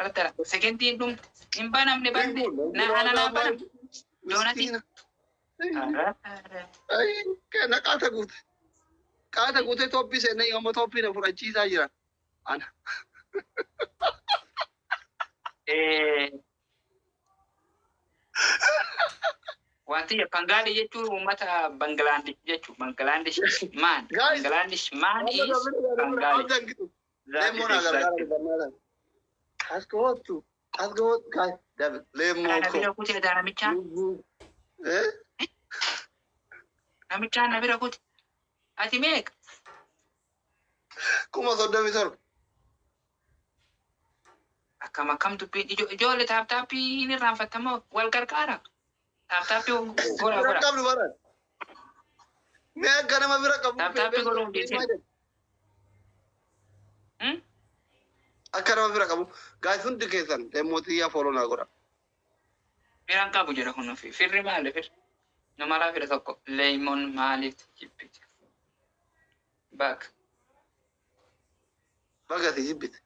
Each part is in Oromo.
Irratti ala. Sekentiin dhumte. Hin banamne banne. Na ana naa banam. Doonatii. Na qaata guute. Qaata guute toppii seenne yooma toppii na fudhachiisaa jira. Ana. Wanti Bangaali jechuun uummata Bangladesh jechuudha. Bangladesh man. Guys, Bangladesh man is Bangaali. That is exactly. As gootu. As gootu. Leemmoo Na koo. bira kutee namichaan. Eh? Namichaan na bira kute. Ati meeqa? 37,000. Akkam akkam dubbiin ijoollee tap tapii hin irraanfattamoo wal gargaara. Tap tapii godha Bira godha. qabdu baran. Mee akka nama bira qabu. Tap tapii godhuun dhiisin. Hmm? Akka nama bira qabu. Guys, hundi keessan leemmoo xiyyaa follow naa godha. Biraan qabu jedha kun firri maali firri? Namaraa fira tokko leemon maaliif jibbite? Bak. Baga si jibbite.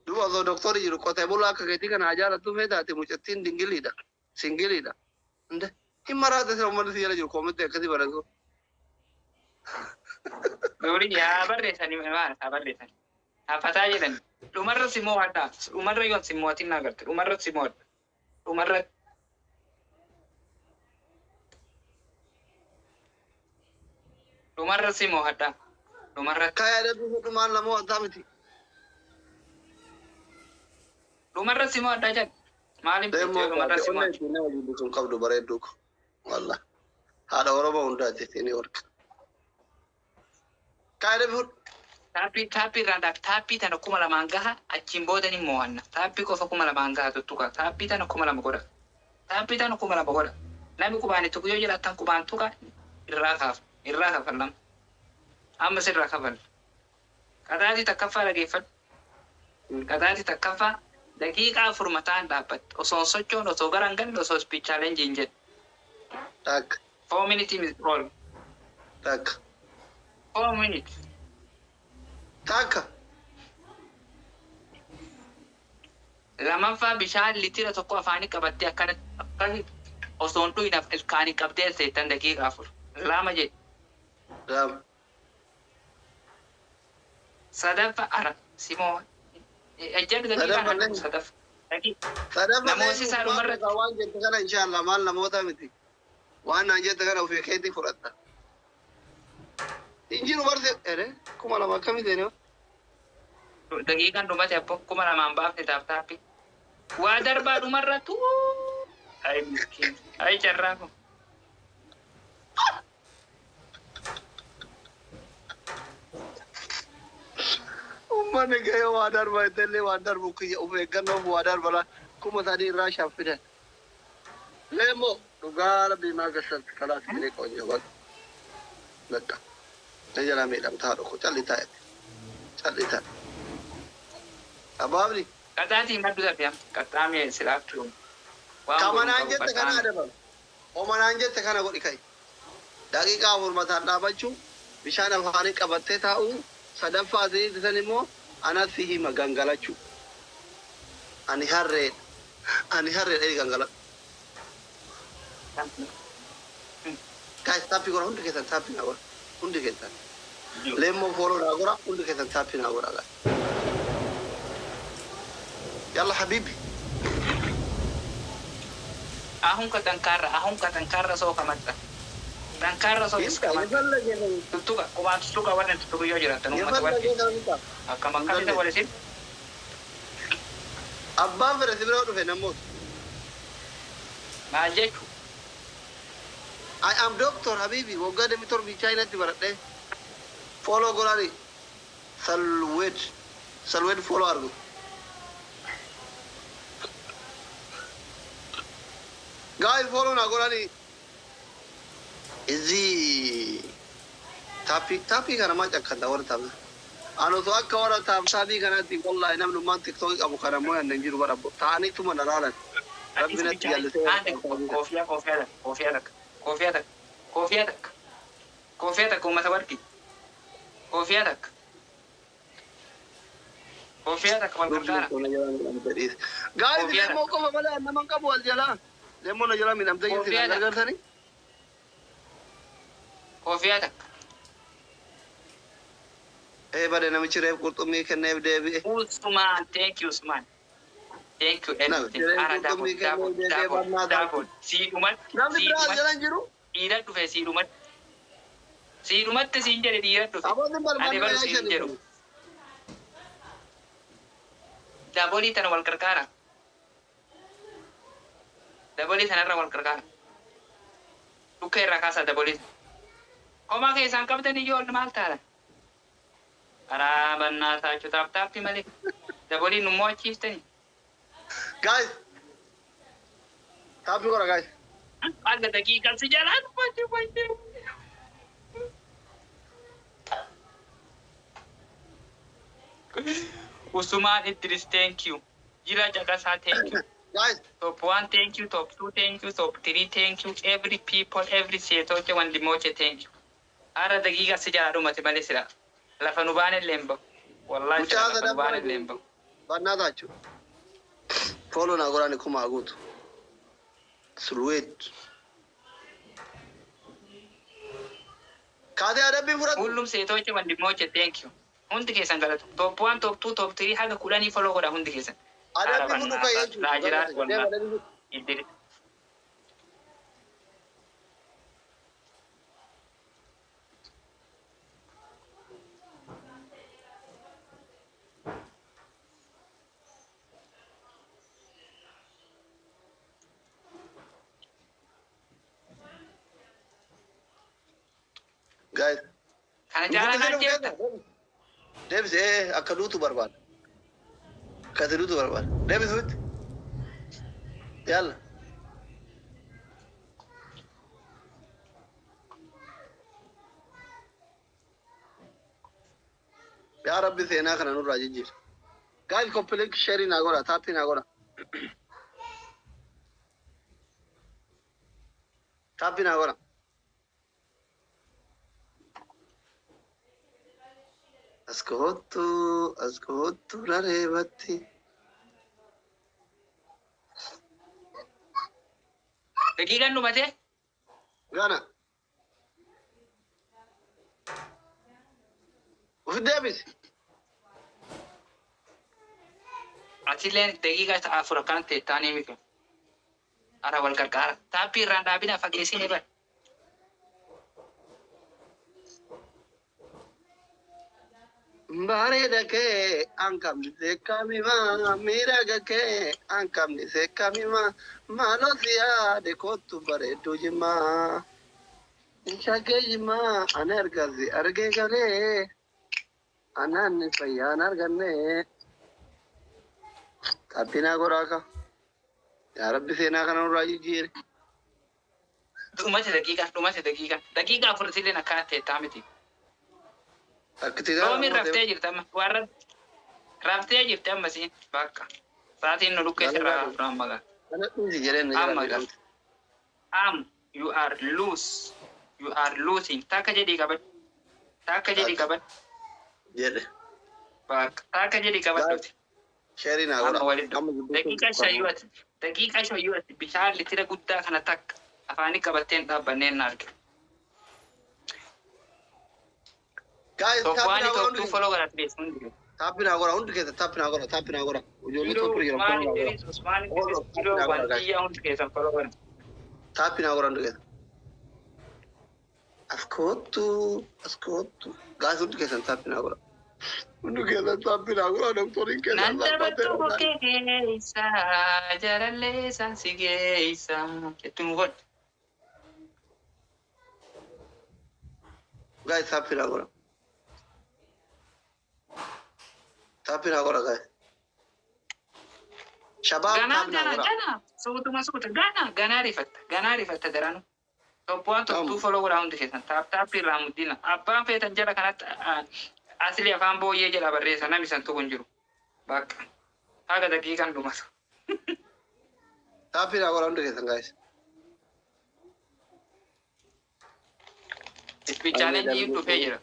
Duuba osoo doktorri jiru qotee bulaa akka keetii kana haa jaalattu feetaate mucattiin dingiliidha. Singiliidha. Inde hin maraate sira uummanni si jala jiru koomitti akkasii barreessu. Durii yaa barreessanii maal haa barreessanii. Haafataa jedhan. Dhumarra si mo'adha. Dhumarra yoon si mo'atin na agarte. Dhumarra si mo'adha. Dhumarra. Dhumarra si mo'adha. Dhumarra. Kaya dhabbii dhumaan lama wanta miti. Dhumarra si mo'adha jedha. Maaliif Leemmoo dhumarra si onnee mo'adha? ittiin nama jibbisuun qabdu bareedduu ko. Wallah. Haadha Oromoo hundaati ittiin warqa. Kaya dhabbii fudhu. Taappii taappii irraan dhaaf taappii tana 2000 gaha, achiin booda ni mo'anna. Taappii qofa 2000 gaha tuttuqa. Taappii tana 2000 godha. Taappii tana 2000 godha. Namni qubaan itti yoo jiraattan qubaan tuqa irraa kaaf. Irraa kafallam. Amma sirraa kafal. Qaxaatii takkaffaa dhageeffadhu. Qaxaatii takkaffaa daqiiqaa 4 mataan dhaabbatte. Osoo hin sochoon, osoo gara hin galle, osoo speed challenge hin jedhe. Takka. 4 minutes is all. Takka. 4 minutes. Takka. Lamaffaa bishaan litira 1 afaanii qabattee akkana akkasi osoo hin dhuyinaaf ilkaanii qabdee seettan daqiiqaa 4. Lama jedhe. Lama. Sadaffaa ara simoo ejjanni daqiiqaa Sadaffaa kana sadaffa. Sadaffaa. Namooti isaa dhumarratti. Waan jette kana inshallah maal namoota miti. Waan naan jette kana ofii keetii fudhatta. Injiru barse ere 2000 akkamii seenee? Daqiiqaan dhumate abbo, 2000 baafne tap tapii. Waa darbaa dhumarrattu. Ay miskiin. Ay carraa kun. Uummanni gahee waa darba ittillee waan darbu kiyya of eeggannoof waa darba laa 3000 irraa shan fidan. Leemmoo dhugaa rabbii maa gassalti kalaas jedhee qoonjoo baqa. Bakka. Na jalaa miidhamtaa haadha calli taa'e. Calli taa'e. Abaabni. Qaxaatiin maddu tafe qaxxaamee silaaftuu. Waan Kamanaan godhu jette qabu kana qaxxaame. adaban. Omanaan jette kana godhi ka'i. Daqiiqaa 4 mataan dhaabachuu, bishaan afaanii qabattee taa'uu, sadaffaa asii san immoo anatti hima gangalachuu. Ani harreedha. Ani harreedha inni gangaladhu. Guys, taappii godha, hundi keessan taappii naa godha. Hundi keessan. Leemmoo follow naa godha, hundi keessan taappii naa godha, guys. Yalla habibi. አሁን ከጠንካራ አሁን ከጠንካራ ሰው ከመጣ ጠንካራ ሰው እስከመጣ tuttuqa qubaan tuttuqa warra tuttuqu yoo jiraatan uummata warri akkam akkamitti walisin. Abbaan fedhe si bira dhufe namoota. Maal jechu? I am doctor habibi, waggaa 27 Chaayinaatti baradhee. Follow godhaani. Salwed. Salwed follow argu. Guys, follow naa godhaani. Izii taappii taappii kana maa cakkanta warra taapii. Ani osoo akka warra taapii kanaatti wallahi namni tiktookii qabu kana immoo hin jiru bara ta'aniituma na laalan. Rabbi natti jallisee. Koofiyaa, koofiyaa takka, koofiyaa takka, koofiyaa takka, koofiyaa takka, koofiyaa takka, uummata warqii, koofiyaa takka. Kofiyaa takka wal gargaara. Guys, leemmoo qofa malee nama hin qabu as jalaa. Leemmoo na jalaa miidhamtee jirti na gargaartanii. Kofiyaa takka. Ee bade namichi reef qurxummii kenneef deebi'e. Usman, thank you, Usman. Thank you, everything. Ara double, double, double, double. Siidhumatti, Namni biraa as siidhumatti. jala hin jiru. Dhiira dhufe siidhumatti. Siidhumatti siin jedhe dhiira dhufe. Aboonni Ani barbaanne baru yaa siin shani. jedhu. Dabolii tana wal gargaara. Dabolii tanarra wal gargaara. Dhukkee irraa kaasaa dabolii. Homaa keessaan qabdan iyyuu ol maal taala? Karaa bannaa taachuu tap tap malee. Daboliin nu mo'achiiftanii. Guys, tap godha guys. Akka daqiiqaa si jalaa dhufate wayye. Usman Idris, thank you. Jila Jagasa, thank you. Guys, Top 1, thank you. Top 2, thank you. Top 3, thank you. Every people, every seetoche, wandimoche, thank you. Ara daqiiqa si jalaa dhumate malee sila. Lafa nu baane illee hin bahu. Wallahi sila Mucaa lafa nu sadaffaa baane illee hin bahu. Bannaa taachuu. Follow naa godhaani kuma guutu. Sulweet. Kaatee adabbiin fudhatu. ሁሉም ሴቶች ወንድሞች thank you. Hundi keessan galatu. Top 1, top 2, top 3 haga 10 follow godha hundi keessan. Adabbiin fudhu ka'ee jechuudha. Laajiraa wallahi. Idris. Guys. Kana jaalala jecha. Deebisee akka duutu barbaada. Akka ati duutu barbaada. Deebisuutti. Yalla. Yaa Rabbi seenaa kana nurraa jijjiiri. Guys, complete sharing naa godha, tap naa godha. Tap naa godha. As kootu, as kootu lareebatti. Daqiiqaan dhumate. Gana. Ufi deebisi. Atilleen daqiiqaa 4 akkan ta'e taanii miti. Ara wal gargaara. Taappii irraan dhaabina fageessinee bari. Bareeda kee an qabni seekamimaa, miidhaga kee an qabni seekamimaa, maaloo si yaade kootu bareedduu jimmaa. Shaggee jimmaa ani argasi argee galee, anaan fayyaan arganne. Xabbinaa godhaa ka. Yaa Rabbi seenaa kana nurraa jijjiiri. Dhumate daqiiqaa, dhumate daqiiqaa. Daqiiqaa 4 atilleen akkana ta'e taa miti. Akkiti gara Roomiin raftee jirti amma. Warra raftee jirti amma siin bakka. Sa'aatiin nu dhukkee sirraa hafuudhaan amma gaa. Kana dhiisi jedheen na Amma jala gaa. miidhamte. Am you are loose. You are losing. Takka jedhii qabadhu. Takka jedhii qabadhu. Jedhe. Bakka. Takka jedhii qabadhuuti. Sheerii naa Amma godha. walitti. Amma gidduu Daqiiqaa shayyuu ati. Daqiiqaa shayyuu ati bishaan litira guddaa kana takka afaanii qabatteen dhaabbanneen na arge. Guys, Top tap 1, naa godha top hundi 2 keessa. follow godha please hundi. Tap naa godha hundi keessa tap naa godha tap naa godha. Ijoollee Kilo tokko jira Usmaan follow naa godha. Idris, Usmaan Idris, Tap kilo naa godha guys. wantiyyaa hundi keessan follow godha. Tap naa godha hundi keessa. As kootu, as kootu. Guys, hundi keessan tap naa godha. Hundi keessan tap naa godha. Doktoriin keessan Nan dhaabbatee taphattu bukkee keessa, jaalallee isaan si geessa. Itti nu godhu. Guys, tap naa godha. Tap naa godha guys. Shabaab Ganaa tap naa ganaa godha. ganaa suutuma suuta ganaa ganaa rifatta ganaa rifatta daranu. Top 1, top 2 Am. follow godha hundi keessan. Tap tap irraa muddina. Abbaan feetan jala kanatti asli afaan booyyee jala barreessa namni san tuqu hin jiru. Bakka. Haga daqiiqaan dhumatu. Tap naa godha hundi keessan guys. Speed challenge dhufee jira.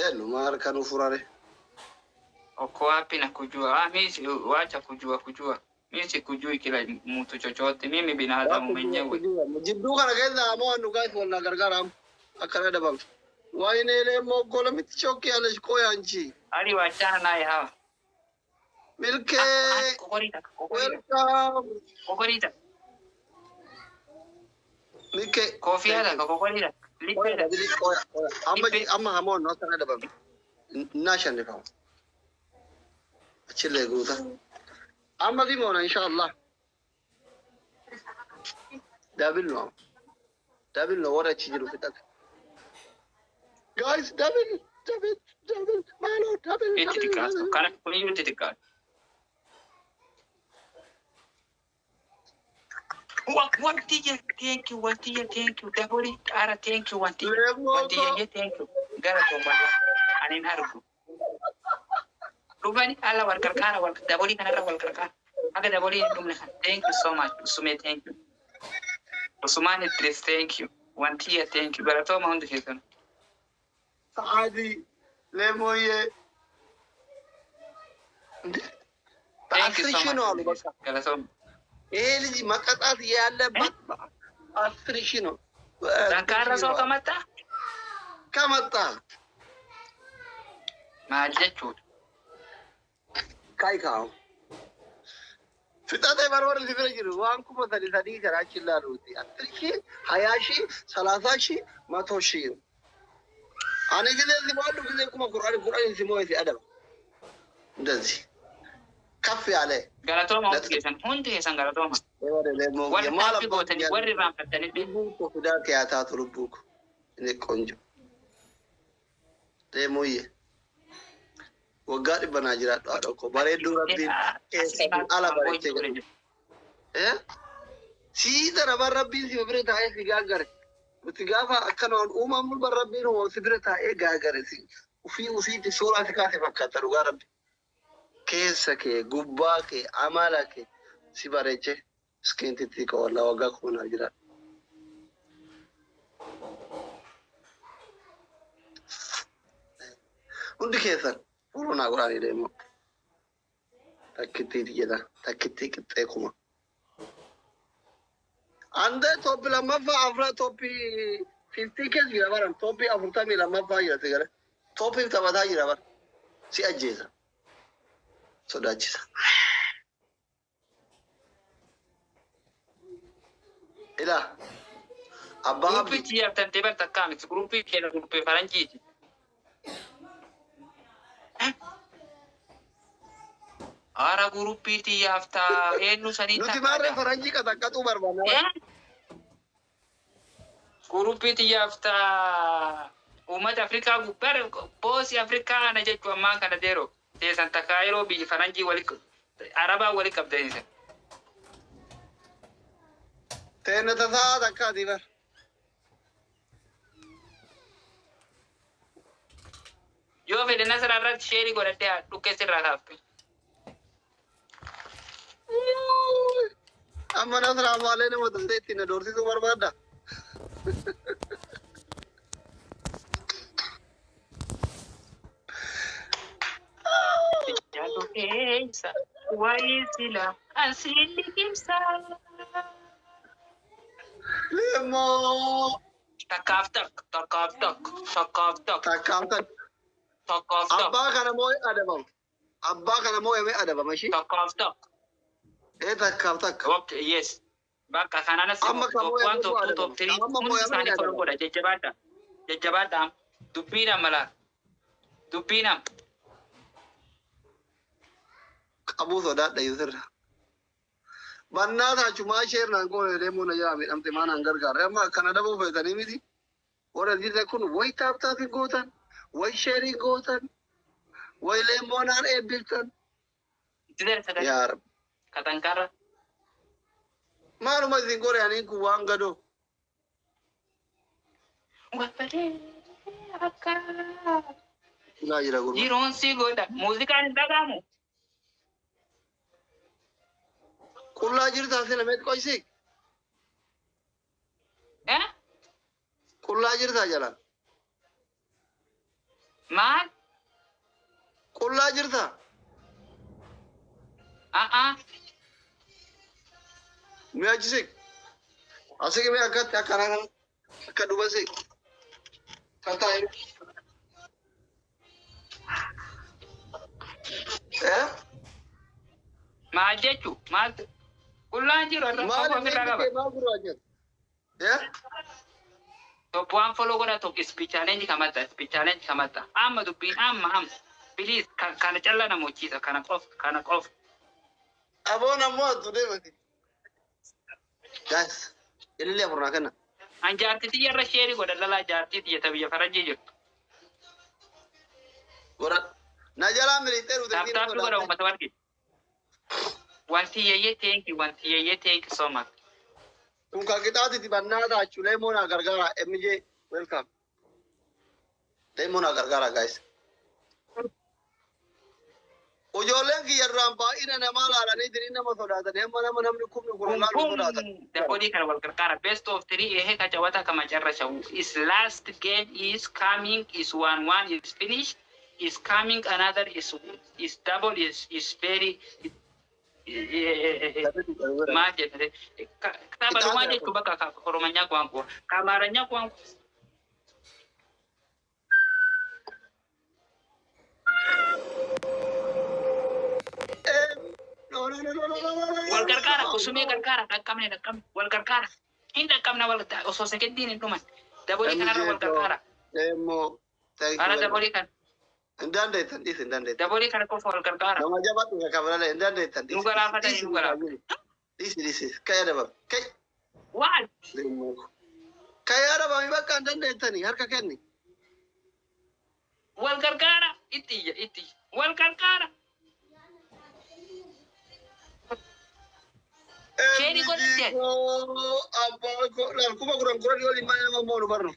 Eenyuma harka nu furare. Uko wapi na kujua? Ah, mimi wacha kujua kujua. Mimi sikujui kila mtu chochote. Mimi binadamu mwenyewe. Jidduu kana keessa ammoo waan dhugaas wal na gargaaramu akkana dabamtu. Waayinee leemmoo golamitti chokkii alesh qoy anchi. Ali wachana naye hawa. Milkee Kokorita, kokorita. welcome. Kokorita. Milkee. Kofia da kokorita. Qoya Lipe. dabili qoya qoya. Amma amma hamoon akkana dabamtu. Naa shannifamu. Achillee guuta. Amma dhimoona inshallah. Double no. Double no warra achi jiru fixate. Guys, double, double, double, maaloo, double, Itti double, xiqqaatu. double. Kana kuniyyuu itti xiqqaatu. Wanti thank you, wanti thank you, dabali ara thank you, wanti Leemmoo wanti koo. thank you. Gara tombala ani hin argu. Dhufani ala wal qarqaara wal dabalii kanarra wal qarqaara. Haga dabalii hin dhumne kan thank you so much Usumee thank you. Usumaan Idris thank you. Wanti thank you. Galatooma hundi keessan. Saadi, leemooyyee. Thank you በአስር so ሺህ much. ነው አሉ። በቃ Galatooma. ይሄ ልጅ መቀጣት ያለበት 10,000 ነው። በአስር Dankaarra ሺህ soo ነው አሉ። ከመጣ ከመጣ maal jechuudha? ካይካው ፍጣጤ በርበር ሊብረ ጅሩ waan kuma sadi sadii kana achi ilaaluuti. 10,000, 20,000, 30,000, 100,000 ነው። Ani ጊዜ ሲሞሉ ጊዜ kuma kudhan kudhan ሲሞ adaba እንደዚህ ከፍ ያለ Galatooma hundi ነጥብ keessan hundi keessan galatooma. ወደ ደግሞ Warri የማል taappii gootanii warri irraanfattanii lubbuu koo fidaa kiyaataa lubbuu koo inni ቆንጆ deemuuyye waggaa dhibba naa jiraadhu haadha koo bareedduu rabbiin keessa fi ala bareechee godhe. Sii dara rabbiin si bira taa'ee si gaagare. Nuti gaafa akkanaan uumamu bar rabbiin uumamu si bira taa'ee gaagare si ufii ufiitti suuraa si kaase fakkaata dhugaa rabbi. Keessa kee gubbaa kee amala kee si bareechee miskiintitti koo wallaa waggaa kuma naa jiraadhu. Hundi keessan fuuloo naa godhaanii deemu. Takkittii jedha takkittii qixxee kuma. Ande tooppi lammaffaa afra tooppi 50 keessa jira baran tooppi 42ffaa jira sigara. Tooppiif taphataa jira bara. Si ajjeesa. Sodaachisa. Ilaa abbaa Guruppii abdii. xiyyaaftan bar takkaa miti. Guruppii keenya guruppii faranjiiti. Ara guruppii xiyyaaftaa eenyu sanii Nuti maarree takkaadha. faranjii qaxaqqaxuu barbaanna. Guruppii xiyyaaftaa uummata Afrikaa gubbaa boosii Afrikaa ana jechuu ammaan kana deeroo teessan takkaa yeroo biyyi faranjii wali arabaa wali qabdanisa. Teenna tasaa takkaatii bara. Yoo fedhe nasara irratti sheerii godhadhee dhukkeessi irraa kaafte. Amma nasraa maalee nama dandeetti na doorsisuu barbaadda. Jaallu keessa waa'ee sila asiin liqimsa. Leemmoo Takkaaf takka takkaaf takka takkaaf takka takkaaf takka. takkaaf takka Abbaa kana moo adabama? Abbaa kana moo yemee adabama ishii? takkaaf takka. Ee takkaaf takka. Okay, yes. Bakka kanaanas Amma kan top 1, moo'amu top 2, top adabama. 3 Amma hundi moo'amee isaanii follow adabama. godha jajjabaadha. Jajjabaadha. Dubbiidhaan mala. Dubbiidhaan. Qabuu sodaadha yusirra. Bannaa taachumaa ishee irraan goone deemuu na jala miidhamte maanaan gargaara. Amma akkana dabuu feetanii miti. Warra jirre kun wayi taaptaafii gootan, wayi sheerii gootan, wayi leemmoonaan eebbiftan. Itti darsa gadi. Yaa Rabbi. Katankarra. Maaluma isin godhe aniin kun waan gadoo. Wabbalee akka. Ilaa jira gurba. Jiruun si godha. Muuziqaan hin dhaga'amu. Qullaa jirtaa sila meet qoysi? Eh? Qullaa jirtaa jalaan? Maal? Qullaa jirtaa? Aa. Mee achi siq. Asii mee akkatti akkana kana akka duuba siq. Kan taa'e. Eh? Maal jechuu? Maal? Qullaan jiru irra Maali tokko ofirraa qaba. maal gurraa jiru? Eh? Top one follow godha tokko speech challenge kamatta speech challenge kamatta. Amma dubbiin amma amma. Please kana calla nama hojiisa kana qof kana qof. Aboon ammoo atu deemati. Guys, ilillee afurnaa kenna. An jaartii tiyya irra sheerii godha lalaa jaartii tiyya ta biyya farajii jirtu. Godha. Na jalaa miliixee dhufte. Tap tap godha uummata warqi. Wanti yeyyee thank you, wanti yeyyee thank you so much. Kun kan qixaatiti bannaa taachuu leemoo naa gargaara. MJ welcome. Leemoo naa gargaara guys. Ijoolleen kiyya duraan baay'ina namaa laalanii diriin nama sodaatanii amma nama namni kumni kun laalu sodaatan. Daboli kana wal gargaara. Best of three ይሄ ከጨዋታ ከመጨረሻው is last game is coming is 1-1 is finished is coming another is double is very maal jedhate taphalumaa jechuu bakka ኦሮመኛ ቋንቋ ከአማርኛ ቋንቋ wal gargaara kusumee gargaara dhaqqabne dhaqqabne wal gargaara hin dhaqqabna wal osoo sekendiin hin dhuman dabolii kanarra wal gargaara. Leemoo. Ara dabolii kana. Hin dandeettan dhiisi hin dandeettan. Dabolii kana qofa wal gargaara. Nama jabaatu ka kabalale hin dandeettan dhiisi. Nu galaafatanii nu galaafatan. Dhiisi dhiisi ka'ee adabame ka'e. Waal. Leemoo. Ka'ee adabame bakka hin dandeettanii harka kenni. Wal gargaara itti iyya itti iyya wal gargaara. Sheerii godhatte. Abbaa 10,010 waliin mana nama moonu barnu.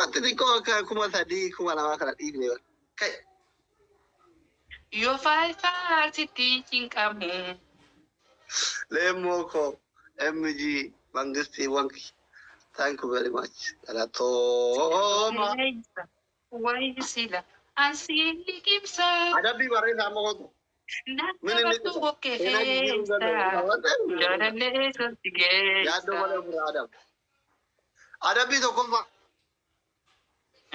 Ati xiqqoo akka 3,000 2,000 kana dhiifne bara. Ka'e. Yoo faarfaarsitti cinqamu. Leemoo koo MG Mangistii Wanki. Thank you very much. Galatooma. Wayi sila ansi liqimsa. Adabbii barreessaa amma kootu. Natti bokkee keessa. Jaalallee santi Yaaddoo geessa. malee ofirraa adabu. Adabbii tokkoffaa.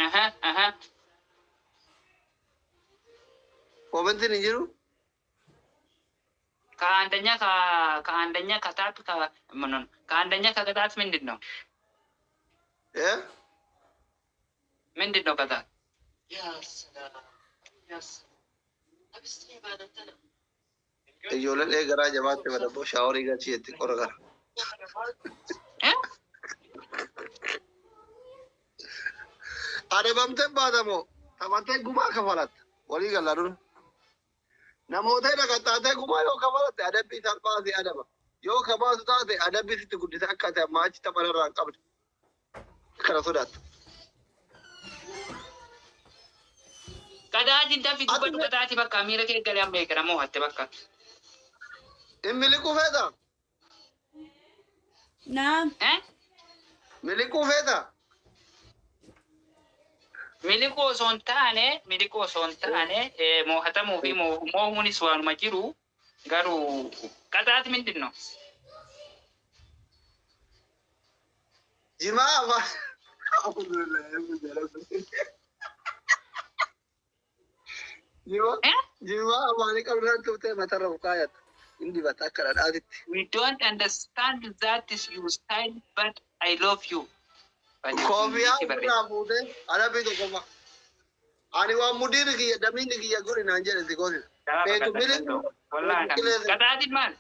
Aha aha. Koomentiin hin jiru? ከአንደኛ ከአንደኛ ከታች ምን ነው ከአንደኛ ከቅጣት ምንድን ነው? Eh? ምንድን ነው ቅጣት? Ijoolleen eegaraa jabaatte badabboo shaaworii galchii jetti qora gara. Eh? Adabamtee baatamoo taphattee gumaa kafalatta. Walii gallaa dura. Namoota dhaqaxaatee gumaa yoo kafalatte adabbii salphaa si adaba. Yoo kabaasu taate adabbii sitti guddise akka ati ammaa achi taphanarraa hin qabne. Kana sodaattu. Qadaati dafi dubbadhu qadaati bakka miira kee galee amma eegala moo hatte bakka. Hin miliquu feetaa? Naam. Eh? Miliquu feetaa? Miliquu osoo hin taane miliquu osoo hin taane moo'atamuu fi moo'uunis waanuma jiru garuu qadaati ምንድን ነው? Jimaa afaan. Jimaa Eh? jimaa afaanii qabdaan tuftee matarra bukaayatu. Hin dibata akka dhadhaatitti. We don't understand that is your style, but I love you. Koofiyaa ofirraa fuutee adabbii tokkoffaa. Ani waan mudiirri kiyya damiinni kiyya godhi naan jedhe si goosisa. Feetu miliquu. Qadaati maal?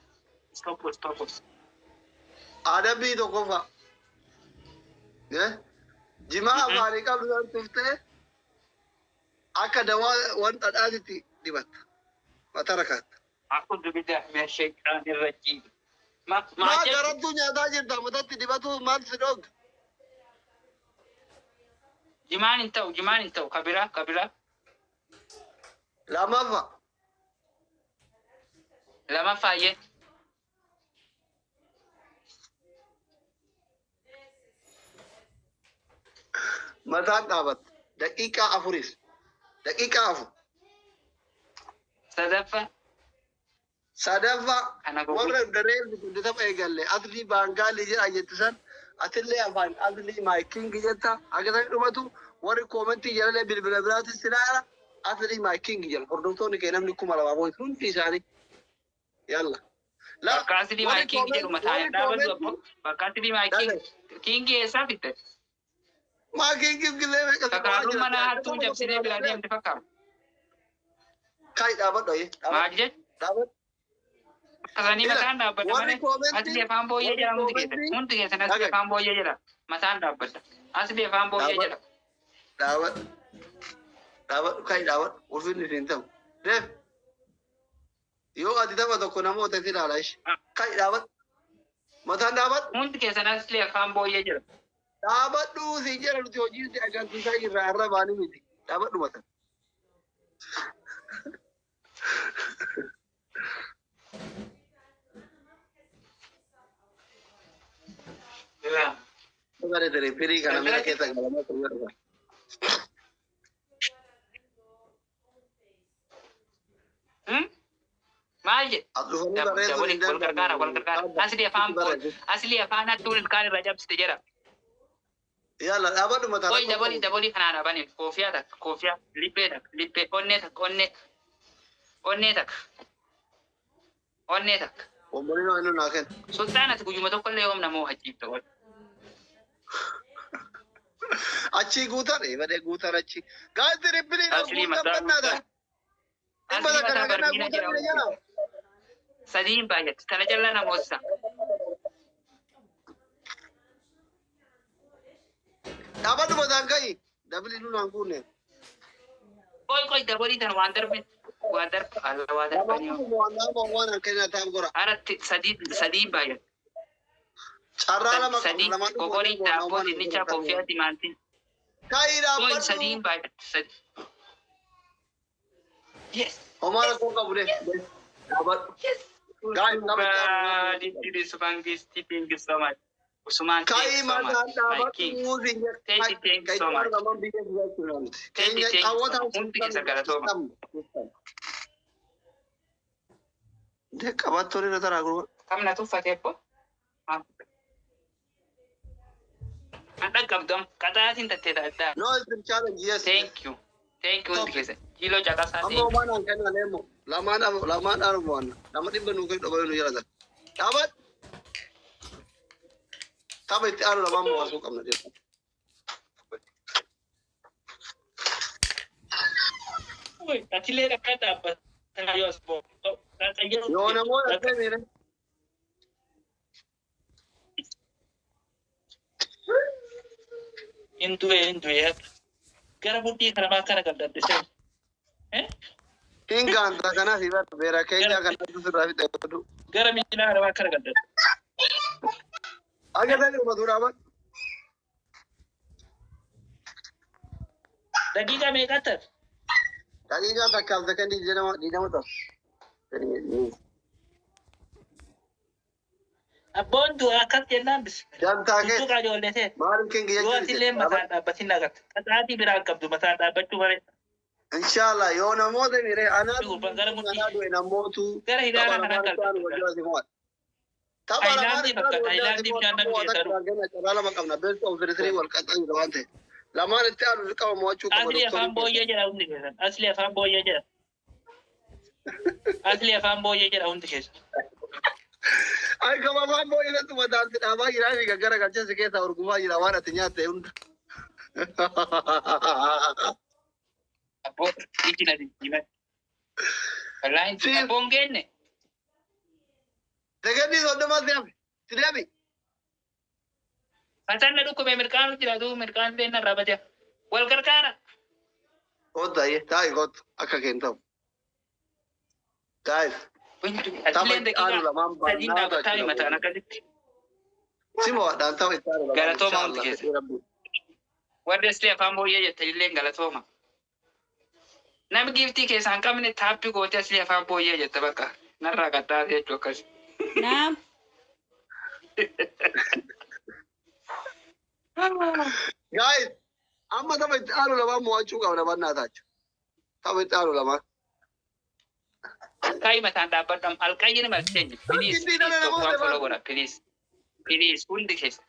Stop, stop. Adabbii tokkoffaa. Eh? Jimaa afaanii qabdaan tuftee akka dawaa waan dhadhaatitti dibatta. Matarra kaatta. أعوذ بالله من الشيطان الرجيم. ما ما Maa garattuu nyaataa jirta matatti dibatu maal si dhoog? Jimaan hin ta'u, jimaan hin ta'u. Kabira, kabira. Lammaffaa. Lammaffaayyee. Mataan dhaabatta. Daqiiqaa afuriif. Daqiiqaa 4. Sadaffaa. Sadaffaa Kana gogu. warra daree guddata tapha eegalle asli baangaalii jedha jettu san atillee afaan asli my king jetta haga san dhumatu warri koomentii jalalee bilbila biraatis silaala asli my king jedha hordoftoonni kee namni 2000 booyi hundi isaanii yalla. Bakka asli my king jedhu mataan hin dhaabatu abbo. Bakka asli my king. King eessaa fitte? Maa king gilee meeqa si Kakaarruun mana hattuu cabsinee biraa deemte fakkaata. Kai dhaabadhu ayyee. Maal jechuun? Dhaabadhu. Akkasanii Ila, mataan dhaabbata warri malee koomentii asli afaan booyyee warri jedha hundi keessan. koomentii Hundi keessan asli dhaga'i. afaan booyyee jedha. Mataan dhaabbata. Asli afaan booyyee Dhaabadhu. jedha. Dhaabadhu. Dhaabadhu kai dhaabadhu. Ulfinni siin ta'u. Deef. Yoo ati tapha tokko namoota si ilaala ishi. Kai dhaabadhu. Mataan dhaabadhu. Hundi keessan asli afaan booyyee jedha. Dhaabadhu siin jedha nuti hojii si agarsiisaa jirra arra baanii miti. Dhaabadhu mataan. Bare tere firii kana mana keessa galamee turre dhufa. Maal jedhe? As dhufanii barreessuun Dabali hin wal gargaara wal gargaara. danda'amu. Asli afaan Barreessu. asli afaan hattuun ilkaan irraa cabsite jedha. Yalla dhaabadhu mataan Qoy rakkoo dabali qabu. dabali kanaan dhaabaniin koofiyaa takka koofiyaa liphee takka liphee onnee takka onnee onnee takka onnee takka. Obbolino inni naa kenna. Sultaan ati guyyuma tokko illee yoom namoo hajiibta wal. Achii guutan badee guutan achii. Gaazzi ribbiliidhaan Asli guutan mataa bannaadhaan. Dhibba asli takka mataa naa kennaa barmiina guutan jedha ni jala. Sadiin baay'atti tana callaa namoota. Dhaabadhu mataan ka'i. Dabli nu naan guunne. Qoy qoy dabalii tan waan darbe waan darbe alla waa darbanii Lamaan waan lama waan an kenna taa'u gora. Aratti sadii sadiin baay'atti. Carraa lama qabna Sadii lamaan dhufu kokorii waan daabboo waan dinnichaa koofiyaa timaantiin. Ka'i Qoy dhaabbadhu. sadiin baay'atti sadii. Yes. Homaa rakkoo qabu de. Dhaabadhu. Yes. Guys, tapha itti aanu. Thank you so much. Usman, thank Ka'i you so much. mataan My king. dhaabadhu siin jedha. Thank you, thank you Ka'i so much. lamaan biyya jiraachuu miti. Thank you, Keenya thank you so qawwata much. Hundi keessa galatooma. De qabattoon irra taraa gurgura. Kam na tuffatee abbo? An dhaqqabdam qaxaatiin tattee addaa. No, it's been challenge, yes. Thank you. Thank you hundi keessa. Kiiloo caqasaa Amma thank you. homaan an kenna leemo. Lamaan lamaan dhaabu waan. Nama dhibba nuu kennu dhobayuu nu jalatan. Dhaabadhu. Tapha itti aanu lamaan mo'atuu qabna jedhu. Atilee akka dhaabbataa yoo as boo. Yoo namoota akkamiire. Hindu'e hindu'e gara mudhii kana maa kana qabdaddisee. Hin gaanta kanaaf hibata beera keenya kanatu sirraa fixe godhu. Gara miilaa kana maa kana qabdadde. Aga tani dhumatu dhaabadhu. Daqiiqaa meeqa taate? Daqiiqaa takkaaf sekondii 20 ta'a. Abboon du'a akkas jennaan bis. Dantaa kee Tuttuqaa ijoollee ta'e. maaliif kengi Yoo jechuun atillee mataan dhaabbatin agarta. Qaxaatii biraan qabdu mataan dhaabbachuu malee. Inshallah yoo namoota mire anaa Gurbaan gara mudhii. anaa du'e namootu Gara tapha hidhaana kana lamaan itti aanu qalbii. wajjin asii mo'ata. Tapha lamaan Taayilaandii itti aanu fakkaata. wajjin asii Taayilaandii bishaan mo'ata. namni Mo'ata keessa dhufu. kenna carraa lama qabna. Best of the three wal qaxxan waan ta'e. Lamaan itti aanu dirqama mo'achuu qaba Asli afaan doktoriin. booyyee jedha hundi keessan. Asli afaan booyyee jedha. Asli afaan booyyee jedha hundi keessan. Ay kama afaan booyyee mataan si dhaabaa jiraa fi gaggara galchee si keessaa urgufaa jira waan ati nyaatte hunda. Abboo iji na jijjiiran. Wallaahi Siif abboon geenne. Sekondii 30 si hafe. Si deebi. Mataan na dhukkube mirqaanu jira duuba mirqaan illee narraa bade. Wal gargaara. Kottu ayyee taa'i kottu akka keen ta'u. Guys, tapha Atileen itti aanu daqiiqaa lamaan sadiin baannaa dhaabbataa jechuudha. mataan akkasitti. Si mo'adhaan tapha itti aanu lamaan Galatooma hundi inshallah keessa. fedhii rabbii. Warri asli afaan booyyee jettanillee galatooma. Namni giiftii keessaa hin qabne taappii gootee asli afaan booyyee jetta bakka. Narraa qaxxaatee jechuu akkas. Naam. Guys, amma tapha itti aanu lamaan mo'achuu qabna bannaa taachu. Tapha itti aanu lamaan. Kai mataan dhaabbadhu alqayyini malcheenyi. Please, Takkitti dhala please, namoota tokko baatu. follow godha. Please, please, hundi keessa.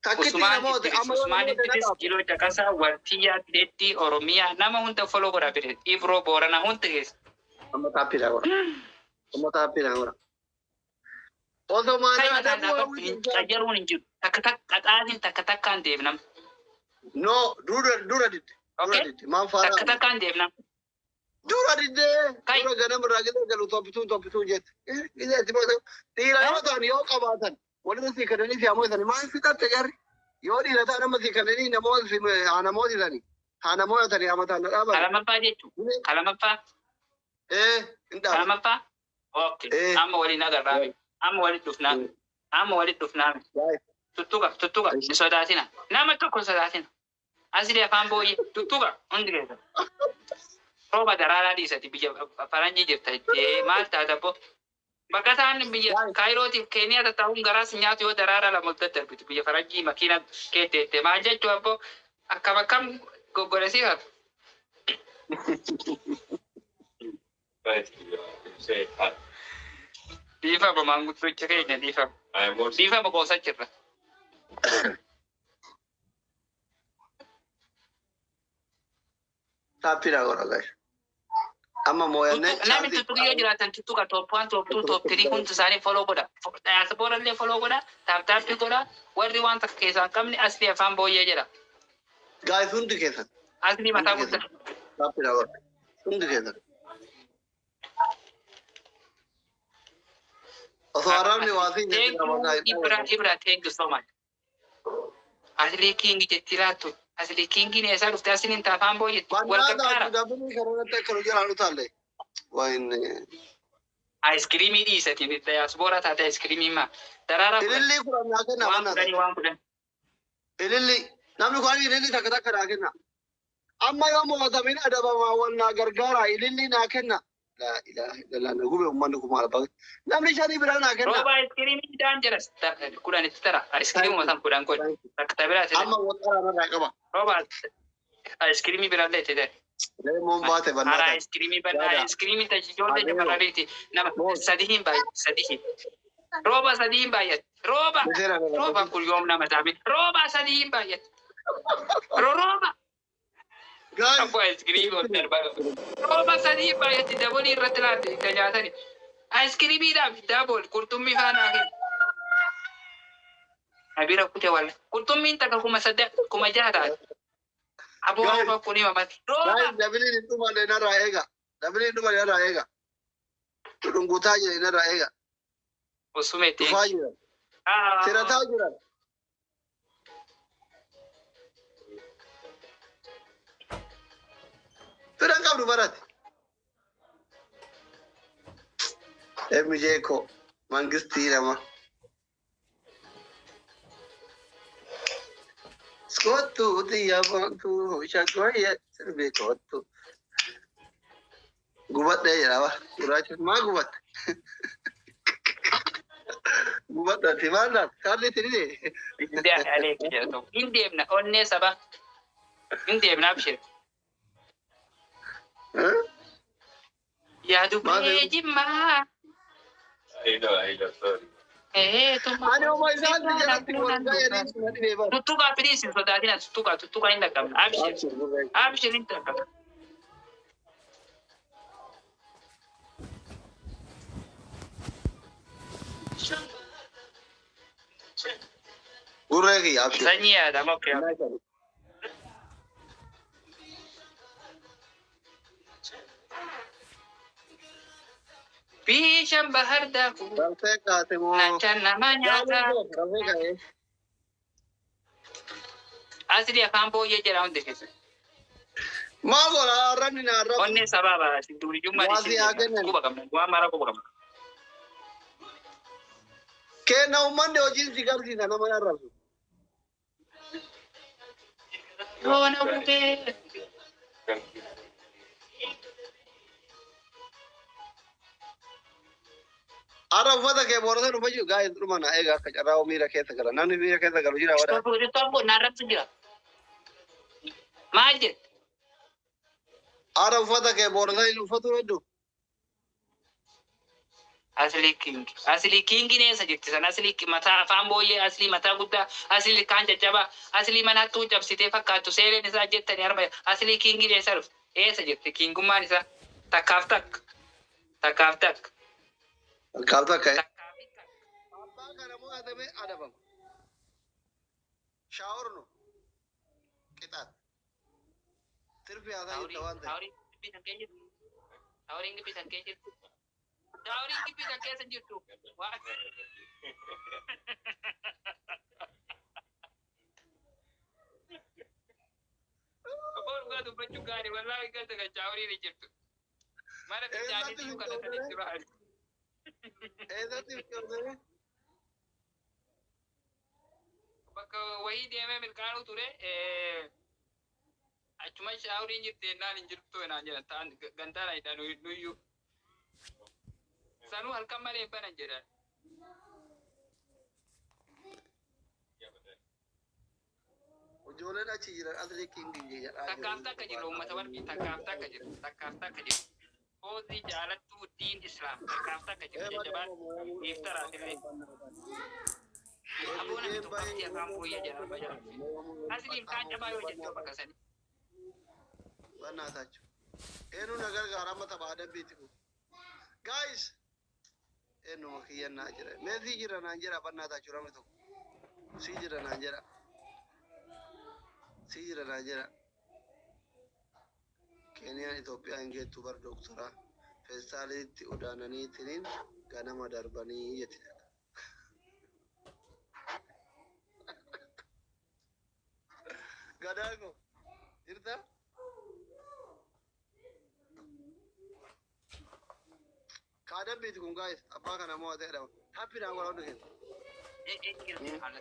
Takkitti Usmaan namoota Idris, amma yoo Usmaan namoota Idris, dhaqaaf. Jiloo Caqasaa, Wartiyyaa, Teettii, Oromiyaa, nama hunda follow godha please. Ibroo Boorana hundi keessa. Amma taappiidhaa godha. Amma taappiidhaa godha. Osoo Kai maanaa mataan adabuu dhaabbadhu hawwii hin qayyaruun hin jiru. Takka takka qaxaatiin takka takkaan deemnam. No, dura dura didde. Dura Okay? didde. Maan Takka faara. takkaan deemnam. Dura didde. Kai. Dura ganama irraa gidee galu toppituun toppituun jette. Gidee itti booda dhiira yoo ta'an yoo qabaatan walirra sii kannanii si hamoosanii maal fixatte jarri. Yoo dhiira ta'an amma sii kannanii namoota haa namoota haa namoota hamataan na dhaaban. Kalamaffaa jechuudha. Kalamaffaa. Ee hin dhaaban. Kalamaffaa. Okay. Ee. Amma waliin agarraame. Amma walitti dhufnaame. Amma walitti dhufnaame. Tuttuqa tuttuqa hin sodaatina. Nama tokko hin sodaatina. Asli afaan booyyee tuttuqa hundi keessa. Rooba daraaraa dhiisati biyya faranjii jirta jettee maal taata bo. Bakka isaan biyya Kaayirootiif Keeniyaa tattaa'uun garaas nyaatu yoo daraaraa lama ol daddarbitu biyya faranjii makiina keetteette maal jechuu abbo akkam akkam goggodhasiifatu. Dhiifama maanguddicha keenya dhiifama. Dhiifama qoosaa jirra. Taappiidhaa godha gash. Amma mooyannee. Namni tuttuqi yoo jiraatan tuttuqa top 1, top 2, top 3 hundi isaanii follow godha. Diaspora illee follow godha. Tap tap godha. Warri waan takka keessaa hin qabne asli afaan booyyee jedha. Guys, hundi keessan. Asli mataa guddaa. Taappiidhaa godha. Hundi keessan. Osoo arrabni waa siin Thank you Ibra Ibra, thank you so much. Asli king jetti laattu. Asli kingiin eessaa dhufte asliin taafaan booyyee wal gargaara. Bannaa dabalii karoorratti akka nu jalaan utaalle. Waayinne. Aayiskiriimii dhiisatiin diaspora taate aayiskiriimii maa. Daraaraa kudhan. Ilillii kudhan naa kenna Waan bannaa. kudhanii waan kudhan. Ililli namni kun ililli takka takka naa kenna. Amma yoo mo'atamin adabamaa wal naa gargaara ililli naa kenna. Laa ilaaha illallah na gube uummanni kun maal bahe. Namni shanii biraa naa kenna. Rooba aayiskiriimii daan jedhas kudhan itti tara. Aayiskiriimuma san kudhan godhi. Takka tabiraa Amma waxaraa narraa qaba. Rooba aayiskiriimii biraallee itti tara. Leemoon baate Hara bannaa. aayiskiriimii bal'aa Yaada. aayiskiriimii tajaajila shamarraniiti. Nama sadii hin baay'atu sadii hin. Rooba sadii hin baay'atu. Rooba rooba kun yoom nama taame. Rooba sadii hin baay'atu. Rooba Guys, abbo aayiskiriimii ol darbaa. Rooba sadii hin baay'atti dabolii irratti laatte itti nyaatani. Aayiskiriimiidhaaf dabol qurxummii faanaa kennu. Abira kute walla. Qurxummiin takka 6,000 taate. Aboo rooba kun himamati. Rooba. Guys, dabiliin hin dhumanne narraa eega. Dabiliin hin dhumanne narraa eega. Dhungutaa jira narraa eega. Osuma itti. Dhufaa jira. Tirataa jira. Firan qabdu barate. MJ ko mangistii nama. Skottu xiyya baantu shaggooyye sirbi kottu. Gubadhee jedha ba. Gurraacha maa gubatte? Gubadhatti maal laata? Kaalli itti dide. Hin deemna onnee saba. Hin deemna abshir. Yaa dubbee jimmaa. Ani oma isaan jalatti wal ga'anii na dhibee bara. Tuttuqaa please hin sodaatina tuttuqaa tuttuqaa hin dhaqqabna. Abshir abshir hin dhaqqabna. Gurree kiyya abshir. Sanyii yaadama okay. Bishaan bahar daaku. Galtee kaate moo? Naachaan nama nyaata. Galtee kaa'ee. Asli afaan booyyee jedha hundi keessa. Maa godha arrabni na arrabu. Onnee sabaa baasi duuriyyummaa Waasi haa kennan. quba qabna. Waan mara quba qabna. Kenna uummanni hojiin si garsiisa nama arrabsu. Yoona butee. Arra uffata kee boorasa dhufa jiru gaa'ee dhuma na eega akka carraa miira keessa gala. Namni miira keessa galu jira wada. Tokko naarratti jira. Maal jette? Arra uffata kee boorasa hin uffatu hedduu. Asli king. Asli kingiin eessa jirti san? Asli mataa afaan booyyee, asli mataa guddaa, asli ilkaan caccabaa, asli mana hattuu cabsitee fakkaattu seeleen isaa jettanii harma. Asli kingiin eessa dhufte? Eessa jirti kingummaan isaa? Takkaaf takka. Takkaaf takka. Takkaaf takka. Takkaaf takka. Abbaa kana mo'atame adabama. Shower no. Qixaat. Tirfi haasaa jirta waan ta'eef. Showeriin gibbii san keessa jirtu. Showeriin gibbii san keessa jirtu. Showeriin gibbii san keessa jirtu. Waan. Obbo dhugaa dubbachuu gaarii, wallaahi galta kan showeriin hin jirtu. Mana Eessatti fincaaniitii kana sanitti bahan. Eessatti fincootee? Bakka wayii deemee milkaanuu ture, achuma showeriin jirti jennaan, hin jirtu naan jedhan, ta'an gantaan ayidha nuyyuu. Sanuu halkan malee hin banan jedhan. Ijoolleen achi jiran asli kingi jedhaa. Takkaaf takka jira uummata warqii, takkaaf takka jira, takkaaf takka jira. Foozii jaalattuu diin islaam, takkaaf takka jira, jajjabaan iftara illee. Aboo namni tokko abdii afaan booyyee jedha arba jala. Asli ilkaan cabaa yoo jettu bakka sani. በእናታችሁ eenyu na gargaara amma tapha adabbiiti kun? Guys, eenyuma kiyyannaa jira meesii jira naan jedha. በእናታችሁ namni tokko sii jira naan jedha, sii jira naan jedha. Keeniyaan Itoophiyaa hin geettu bar doktora feestaaliitti udaananiitiniin ganama darbanii jetti. Gadaa ko jirta? Kaadabbiiti kun, guys, abbaa kana moo ta'edha. Happy naa godha hundi keessa.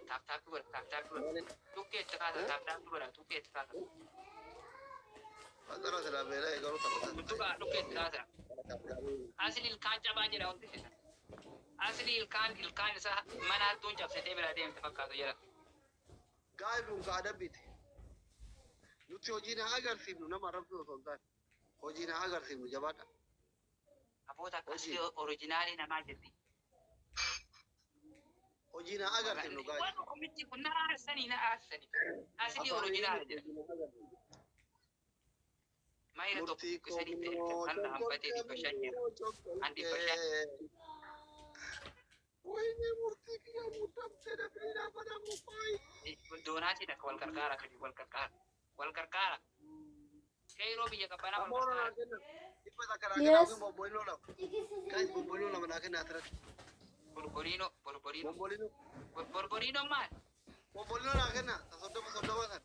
Tap tap godha, tap tap godha. Tukkee itti kaasa, tap tap godha, tukkee itti kaasa. Qaxara silaa beelaa eegalu taphatan. Tuttuqaa, dhukkee itti kaasa. Asli ilkaan cabaa jedha hundi isa. Asli ilkaan isaa mana hattuun cabsitee biraa deemte fakkaatu jedha. Guys, kun kaadabbiiti. Nuti hojii na agarsiifnu, nama arrabsu osoo hin taane. Hojii na agarsiifnu, jabaadha. Aboota akkasii original namaa jirti. Hojii na agarsiifnu, guys. Waan omitti kun na aarsanii, na aarsanii. Asli original jedha. Mayra tokko Murtii sadiitti erga kan hambatee 500 jira. An 500. ወይኔ murtii kiyya muddamtee dafnii badamu faayi. Doonaatiin akka wal qarqaara fidi, wal qarqaara. Wal qarqaara. Qeeroo biyya qabbanaa wal Ammoo naa qarqaara. kenna. 100 naa kenna Yes. yookiin bombolino lama. Guys, bombolino lama naa kenna asirratti. Borborino, borborino. Bombolino. Borborino maal? Bombolino naa kenna. 30 30 san.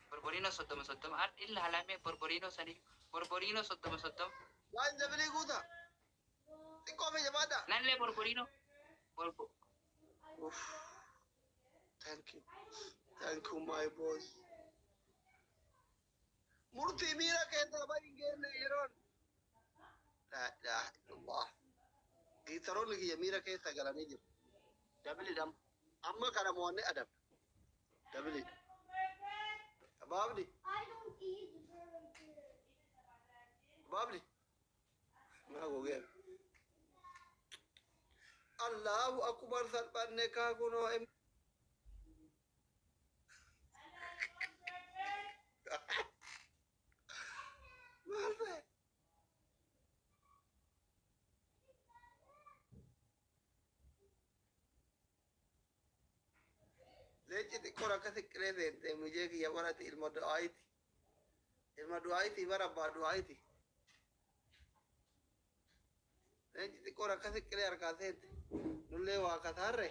Borborino 30 30. Har ilaalamee borborino sanii. Borborino 30 30. Guys, dabalii guuta. Xiqqoo fi jabaadha. Nallee borborino. Borbo. Uff. Thank you. Thank you, my boss. Murtii miira keessaa bahi hin geenne yeroon. Laa ilaaha illallah. Giitaroonni kiyya miira keessa galanii jiru. Dabilidha. Amma kana mo'annee adabna. Dabilidha. Baabdi. Baabdi. Maa gogeera. Allahu akbar, salphanne kaa kunoo. Maal ta'e? Leenci xiqqoon akkasi qilee seente mijee kiyya barate ilma du'aayiti. Ilma du'aayiti bara abbaa du'aayiti. Leenci xiqqoon akkasi qilee harkaa seente. Nullee waa kataarre.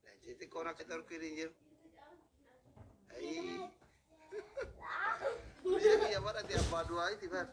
Leenci xiqqoon akka torkiin hin jiru. Ayii. Mijee kiyya barate abbaa du'aayiti bara.